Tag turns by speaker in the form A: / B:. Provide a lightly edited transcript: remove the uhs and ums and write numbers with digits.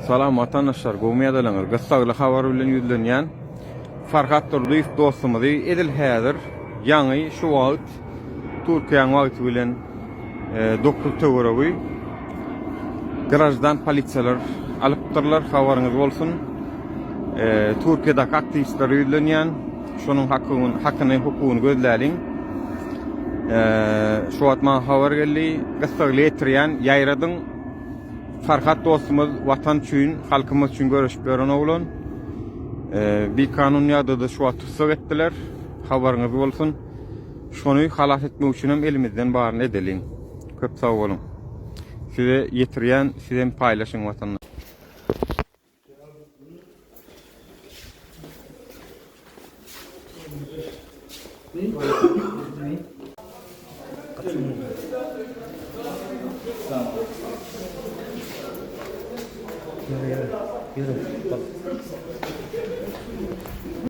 A: Salam watandaşlar gowmy ýagdaýlaryňyz gyssagly habar bilen ýüzlenýän Farhat Durdyýew dostumyzy edil häzir ýaňy şu wagt Türkiýäň wagty bilen 9 töweregi graždan polisiýalar alypdyrlar habaryňyz bolsun Türkiýedäki aktiwistlere ýüzlenýän şonuň hakyny hukugyny gözläliň şu wagt maňa habar geldi gyssagly ýetirýän ýaýradyň Farhat dostumyz watan üçin, halkymyz üçin göreşip ýören oglan. Bikanun ýagdaýda şu wagt tussag etdiler. Habaryňyz bolsun. Şony halas etmek üçin hem elimizden baryny edeliň. Köp sag boluň. Size ýetirýän, sizem paýlaşyň watandaş.
B: Ýürü, ýürü, ýürü. Bak.